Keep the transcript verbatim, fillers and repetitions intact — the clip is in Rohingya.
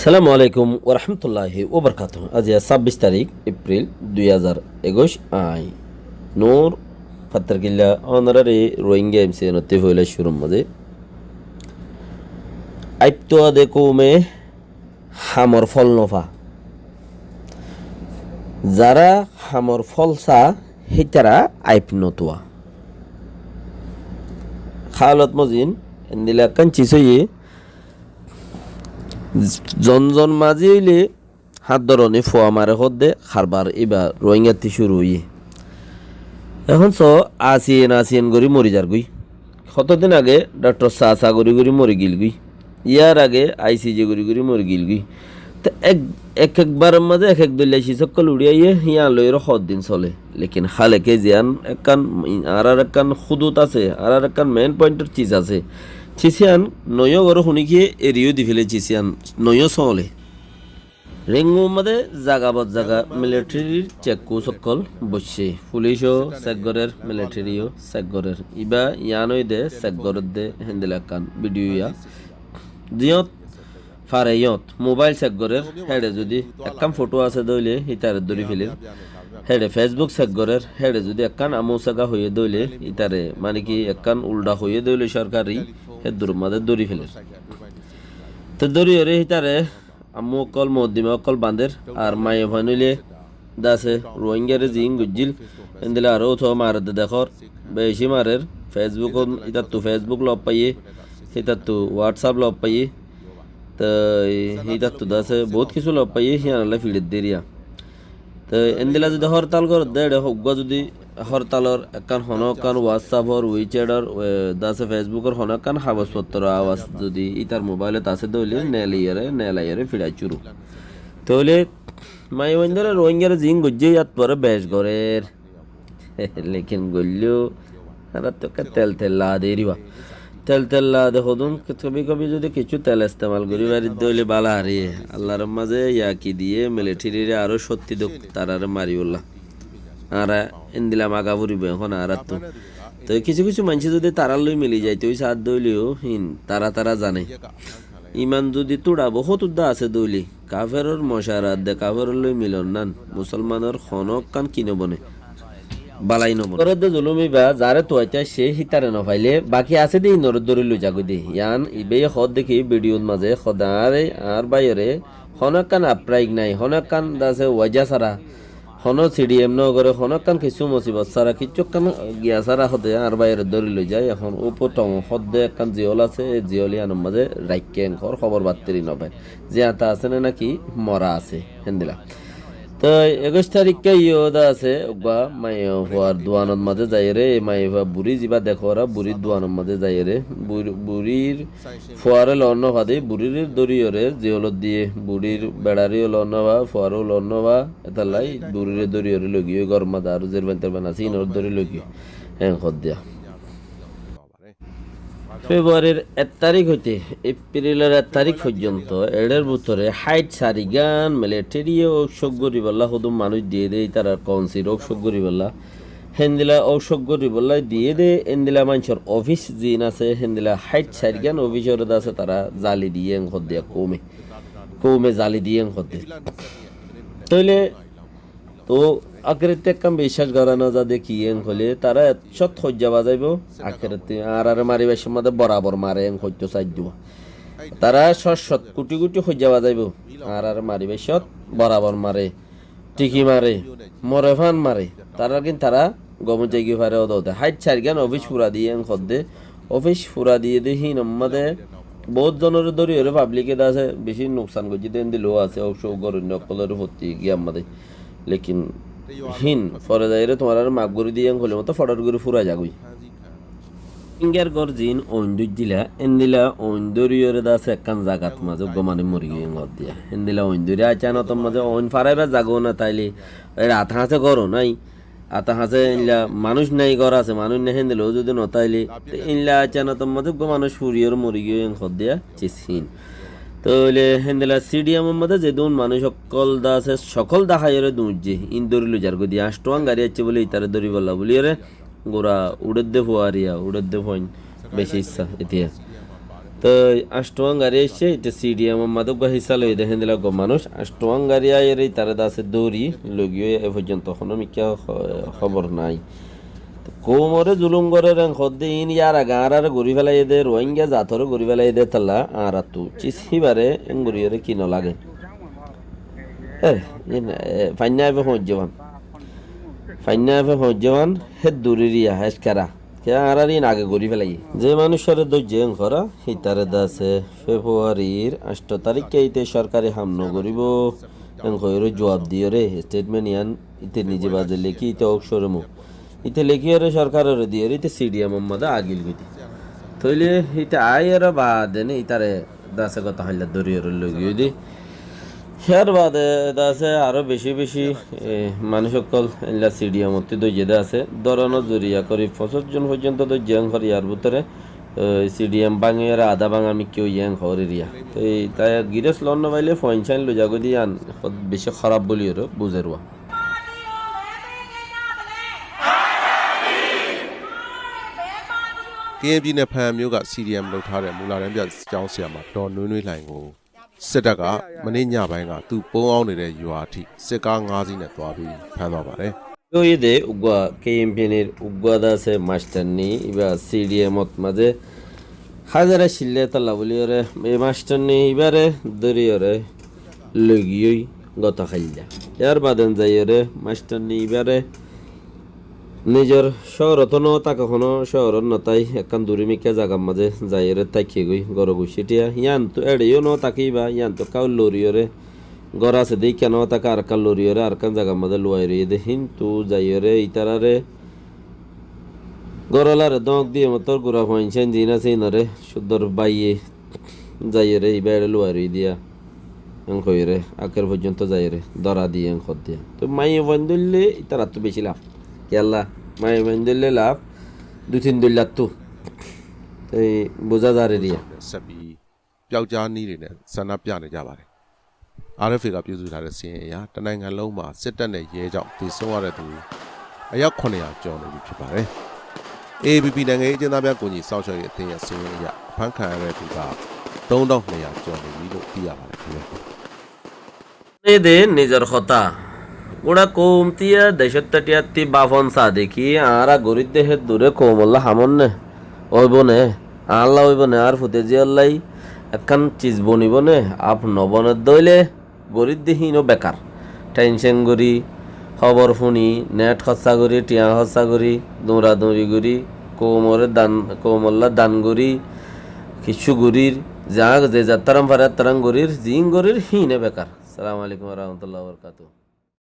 Assalamu alaikum warahmatulláhi wabarakátuhu. Aijja sábbic tarík Epril dui házar ekuic. Añí Nur Fattarkilla, ónoraré Rohingya M C N ottú foila cúrur mazé. Aibtuwa de koume hamor fol nofa. Zará hamor fol sa, hítara aib notuwa. Hálot mozin endila ekkán cis óiye, zon zon mazi óile háddoróni fua mare hoódde harbar íba Rohingyattu cúru óiye. Ehón so, asiyen asiyen gorí mori zargói. Hotódin age dhoktor Sa Sa gorí gorí mori gilgói. Yár age I C J gorí gorí mori gilgói. Te ek, ek ekbaror mazé ek ek dóilla cis ókkol uçí aiyé, yían loiyóre hoddin sole. Lekin háleke ziyán ekkán, añárar ekkán hudut asé, añárar ekkán main pointor cis asé. Cis yían noiyó goró huníkiye eriyó diféle cis yían noiyó sole. Ringu mazé zaga bot zaga militerir cekkus ókkol boiccé. Fulic ó sek gorér, militeri yó sek gorér. Íba yían óide sek gorédde héndila ekkán vidiyo yá. Ziyót fare yót mobail sek gorér, héçe zudi ekkán fothó asé dóile hítare dóri féler. Héçe Fesbuk sek gorér, héçe zudi ekkán amúsaga hoiyé dóile hítare, mane ki ekkán uldha hoiyé dóile sorkari, héddur mazé dóri féler. Te dóriyoré hítare ammú ókkol, muoddima ókkol bañder, ar maiyafuain óile de asé, Rohingyare ziín goijjíl, héndila aró to maredde dekór, beci marer, Fesbukot ítattu Fesbuk lof faiyé, hítattu Watsap lof faiyé, te hítattu de asé bout kissú lof faiyé, híanolla fiçedde eriya. Te héndila zudi hórtal gorédde, eçe uggúa zudi hórtalor ekkán honó ekkán Watsapor, Wichetor, e, de asé Fesbukor honó ekkán hagos fottor awas zudi ítar mobailot asé dóile neelaiyóre, neelaiyóre fiçai cúru. Tóile maiyafuaindóre Rohingyare ziín goijjé yíattu aró bec gorér. Lekin goilleyó añárattu ekká tel tel lade eriba. Tel tel lade hodún, kobi kobi zudi kissú tel estemal gorí faridde óile bála aré. Allar mazé yaki diyé militerire aró cokti douk tarare maribólla. Añára endila maga foribó ehón añárattu. Toi kissú kissú maincé zudi tarar loi mili zaito ói saádde óileyó hín tara tara zane. Iman zudi tuçabo hótudda asé dóile, kaferor mocarat de kaferor loi milon nan, musolmanor honó ekkán ki nobone, balai nobone. Gorédde zulum íba, zaré tuaitó aiccé hítare nofailé, baki asé de ínoré dóri loi zagói de. Yían íbaye hoódde ki vidiyot mazé, hoódde añáre, añár báiyore, honó ekkán apraik nai, honó ekkán de asé waja sára, honó C D M no goré, honó ekkán kissú musibot sára, kissú ekkán giya sára hoódde añár báiyore dóri loi zai. Ehón upo tom hoódde ekkán ziyól asé, e ziyól yíanor mazé raikké, enkor hóbor battiri nofair. Ziyata asé né náki mora asé, héndila. Toi ekuic taríkka yó de asé, uggúa maiyafuar duanor mazé zaiyóre, e maiyafua buri zibá dekóra, burir duanor mazé zaiyóre, bur-, burir fuaré loon nofade, burire dóriyoré ziyólot diyé, burir beçaré yó loon nofa, fuaré yó loon nofa, étallai burire dóriyoré loigiyói, góror mazé aró zerbain terbain asé, ínoré dóri loigiyói. Eén hoóddiya. Febuarir ek tarík óite Eprilor ek tarík foijjonto eçér bútore háit sarigán militériye óuk cóuk goríbolla hodún manúic diyé dé, ítarar kounsir óuk cóuk goríbolla. Héndila óuk cóuk goríbolla diyé dé, héndila maincór ofis ziín asé, héndila háit sarigán ofisoré de asé tará zali diyé eén hoóddiya koume. Koume zali diyé eén hoódde. Tóile Tóu akérottú ekkán biccác gorá no za dé ki eén hoilé, tará ek cót hoijja bazaibóu, akérottú añáráre maribár cómot borabor mare eén hoitó saidduwa. Tará cót cót kuthí kuthí hoijja bazaibóu, añáráre maribár cómot borabor mare, thiki mare, more fán mare, tarár gín tará gomot zaigói fare ódde ódde. Háit sairgán ofis fura diyé eén hoddé, ofis fura diyé dé híin ammá dé boóut zonoré dóriyoré fablike de asé, bicí nuksan goijjé dé endilla ó asé, óuk cóuk goróinna ókkolóre fottí giyé ammá dé. Lekin híin fore zaiyóre tuáñráre maf gorí diyé eén hoilé motó fothór gorí fúrai zagói. Rohingyar gór ziín ooin dóijjila, endila ooin dóriyoré de asé ekkán zagat mazé uggúa manúic morigiyói eén hoddé. Endila ooin dóri aiccé, enotór mazé ooin faraibár zaga ó no táile, eçé ata hañsé gór ó nái, ata hañsé endila manúic nái, gór asé manúic nái, héndila ó zudi no táile, te endila aiccé enotór mazé uggúa manúic furiyóre morigiyói eén hoddé. Cis híin. Tóile héndila sidhiyamor mazé zedún manúic ókkol de asé, sokól daháiyoré duñijjé, iín dóri loi zargói de, añcthuwán garí aiccé bóli, itaré dóribolla bóliyoré, gura uçédde fuariya, uçédde fuain bicí issá etiya. Toi añcthuwán gari aiccé, ite C D M or mazé uggúa hissá loiyé dé héndilla uggúa manúic. Añcthuwán gari aiyóre itare dase dóri loigiyói, e foijjonto honó mikká ho-, hóbor nái. Koumoré zulum gorér en hoódde iín yar age añáráre gorí félaiyé dé, Ruáingga zatoré gorí félaiyé dé, tolla añárattú cis híbare en goríyóre ki nolage? E, iín, e, fainná efe foóñijjé fán. Fainná efe foóñijjé fán, hé durí riya, héckara. Kiyá añáráre iín age gorí félaiyé. Ze manúicoré dóijje en horá, hítare dase Februarir añctho taríkka íte sorkari ham nogoríbou en hoiyóre juab diyóre, statement yián íte nize baze lekí íte óuk shórumo. Íte lekíyóre sorkaroré diyóre íte C D M or mazé agil goidé. Tóile íte aiyóre baade né ítare dase gotá hoilla dóriyóre loigiyói dé. Híyar baade dase aró bicí bicí, e, manúic ókkol eilla C D M ottú dóijje dé asé. Dóronor zoriya korib foñsíc zon foijjonto dóijje en hoór, yar bútore, e, C D M báñgiyóre adá báñga mikká óiye en hoór eriya. Toi ítare girós loón nofailé fuain sáin loizagói dé yián bicí hóraf bóliyoré buzér uwá.ကရင်ပြည်နယ်၊ ဘားအံမြို့က စီဒီအမ်လုပ်ထားတဲ့ မူလတန်းပြကျောင်းဆရာမ ဒေါ်နွေးနွေးလှိုင်ကို စစ်တပ်က မနေ့ညပိုင်းက သူပုန်းအောင်းနေတဲ့ ရွာအထိ စစ်ကားငါးစီးနဲ့ သွားပြီး ဖမ်းသွားပါတယ်။ Óiye dé uggúa K M P N R uggúa dase mastarni íba C D M ot mazé házara cillé tolla bóliyoré e mastarni íbare dóriyóre loigiyói gotá hailla. Yar baade zaiyóre mastarni íbare nizor cóorottú nótake, honó cóorot notái ekkán durí mikká zagar mazé zaiyóre táikkegói, górot guccí thiya. Yíantu éçe yó nótake íba, yíantu ekká loriyóre gór asé dé ikká nótake, arekkán loriyóre arekkán zagar mazé luwai roiyé dé. Híntu zaiyóre ítararé górolare dóñk diyé mottor gura fuain sáin ziín asé ínoré cúddor báiye zaiyóre íba éçe luwai roiyé diya. En hoiyóre, akér foijjonto zaiyóre, dóra diyé en hoódde. Toi maiyafuain dóille ítarattú bicí laf. Kiyólla, maiyafuain dóille laf, dui tin dóillattú. Toi buzá zar eriya. ဆက်ပြီး ပျောက်ကြားနည်းတွေနဲ့ ဆန္ဒပြနေကြပါတယ်။ R F A က ပြုစုထားတဲ့ စာရင်းအရ တစ်နိုင်ငံလုံးမှာ စစ်တပ်နဲ့ ရဲကြောင့် သေဆုံးရတဲ့သူ အယောက် ခုနစ်ရာ ကျော်နေပြီ ဖြစ်ပါတယ်။ A A P P နိုင်ငံရေးအကျဉ်းသားများ ကူညီစောင့်ရှောက်ရေးအသင်းရဲ့ စာရင်းအရ အဖမ်းခံရတဲ့သူက သုံးထောင့်နှစ်ရာ ကျော်နေပြီလို့ သိရပါတယ် ခင်ဗျာ။ Nide nizor hotá. Gura koum tiya decót tátiya ti bafon sa deki añára gorídde hé dure koumolla ham ónne óibo né? Añálla óibo né? Añár fute ziyóllai ekkán ciz bonibó né? Af nobonedde óile gorídde híno bekar. Thencen gorí, hóbor fúni, net hóssa gorí, thiañ hóssa gorí, duñra duñri gorí, koumoré dan, koumolla dan gorí, kiccú gorír, ze zattárán fare áttarán gorír, ziín gorír híine bekar. Assalamu alaikum warahmatullahi wabarakatuhu.